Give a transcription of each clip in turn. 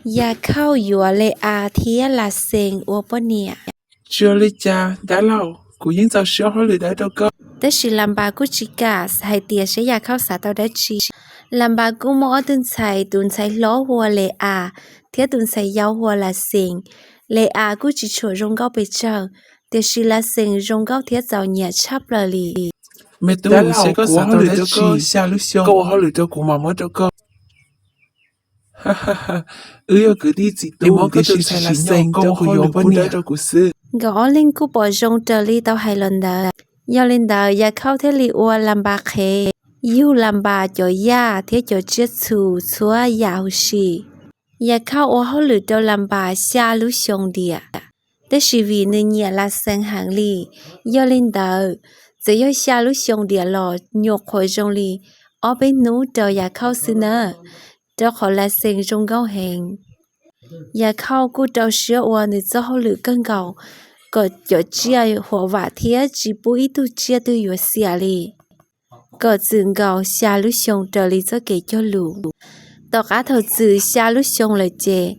Yakhauj yuav Leas thiab Laxees ua poj niam. Tsis ua li cas dab laug, kuv yeej txaus siab ua hauj lwm dawb rau koj. Tab sis Lanpas kuj tsis kam hais tias seb Yakhauj xav tau dab tsi. Lanpas kuj muaj ob tug ntxhais, tus ntxhais hlob hu ua Leas thiab tus ntxhais yau hu ua Laxees. Leas kuj tsis tshua zoo nkauj pes tsawg, tiam sis Laxees zoo nkauj thiab txaus nyiam tshaj plaws li. Me tub, seb koj xav tau dab tsi, xya lub xyoo koj ua hauj lwm rau kuv mam muab rau koj. Wb yog kwv tij txiv tub, tiam sis koj tus ntxhais Laxees koj ua hauj lwm pub dawb rau kuv xwb. Nkawd ob leeg kuj pom zoo raws li tau hais los ntawd. Yog li ntawd Yakhauj thiaj li ua Lanpas qhev, yug Lanpas cov yaj thiab cov tsiaj txhu txhua yam huv si. Yakhauj ua hauj lwm rau Lanpas xya lub xyoo diam, tab sis vim nws nyiam Laxees heev li, yog li ntawd txawm yog xya lub xyoo diam los nyuam qhuav zoo li ob peb hnub rau Yakhauj xwb na, rau qhov Laxees zoo nkauj heev. Yakhauj kuj rau siab ua nws txoj hauj lwm kawg nkaus, kom cov tsiaj huam vam thiab tsis pub ib tug tsiaj twg yuav xiam li, kom txwm nkaus xya lub xyoo raws li txoj kev cog lus. Tom qab thaum txwm xya lub xyoo lawm ces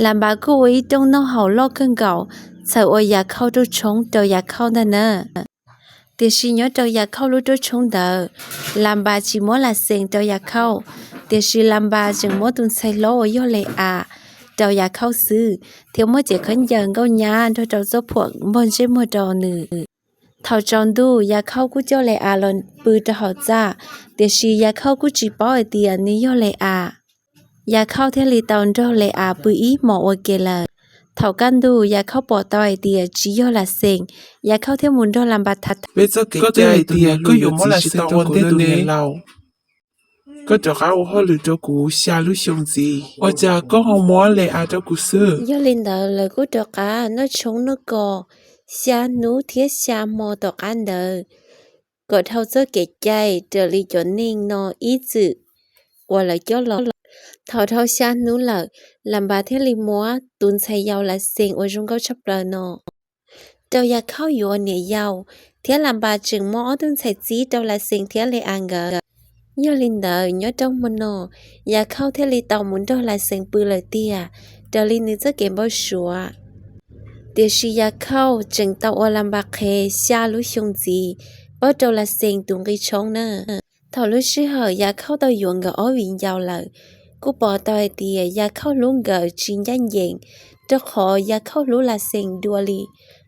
Lanpas kuj ua ib rooj noj haus loj kawg nkaus, txhawm ua Yakhauj rooj tshoob rau Yakhauj ntag na. Tiam sis nyob rau Yakhauj lub rooj tshoob ntawd, Lanpas tsis muab Laxees rau Yakhauj, tiam sis Lanpas tseem muab tus ntxhais hlob uas yog Leas rau Yakhauj xwb, thiab muab cev khaub ncaws nkauj nyab nrog rau txoj phuam npog ntsej muag rau nws. Thaum tsaus ntuj Yakhauj kuj coj Leas los pw rau hauv txaj, tiam sis Yakhauj kuj tsis paub hais tias nws yog Leas. Yakhauj thiaj li tau nrog Leas pw ib hmos ua ke lawm. Thaum kaj ntug Yakhauj pom tau hais tias tsis yog Laxees, Yakhauj thiaj mus nrog Lanpas tham tham. Peb txoj kev cai hais tias koj yuav muab Laxees tau ua ntej tus niam laus. Koj rov qab ua hauj lwm rau kuv xya lub xyoo ntxiv, ua cas koj ho muab Leas rau kuv xwb? Yog li ntawd lawv kuj rov qab noj tshoob noj kos xya hnub thiab xya hmo tom qab ntawd, kom dhau txoj kev cai raws li cov neeg no ib txwm uas lawv coj los. Thaum dhau xya hnub lawm, Lanpas thiaj li muab tus ntxhais yau Laxees uas zoo nkauj tshaj plaws no rau Yakhauj yuav ua niam yau, thiab Lanpas tseem muab ob tug ntxhais txib rau Laxees thiab Leas nkawd. Yog li ntawd nyob rau hmo no, Yakhauj thiaj li tau mus nrog Laxees pw lawm tiag, raws li nws txoj kev npau suav. Tiam sis Yakhauj tseem tau ua Lanpas qhev xya lub xyoo ntxiv, pauj rau Laxees tus nqi tshoob na. Thaum lub sij hawm Yakhauj tau yuav nkawd ob viv ncaus lawm, kuj pom tau hais tias Yakhauj hlub nkawd tsis ncaj ncees, rau qhov Yakhauj hlub Laxees dua li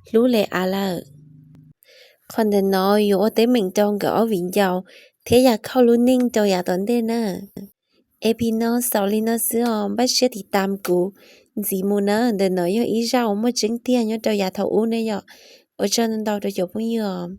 hlub Leas lawm. Qhov ntawm no yuav ua teeb meem rau nkawd ob viv ncaus thiab Yakhauj lub neej rau yav tom ntej na. E P no xaus li no xwb os, npaj siab tiv tam kuv ntxiv mus na. Ntawm no yog ib zaj uas muaj tseeb tiag nyob rau yav thaum ub ne yom. Ua tsaug ntau ntau rau cov phooj ywg os.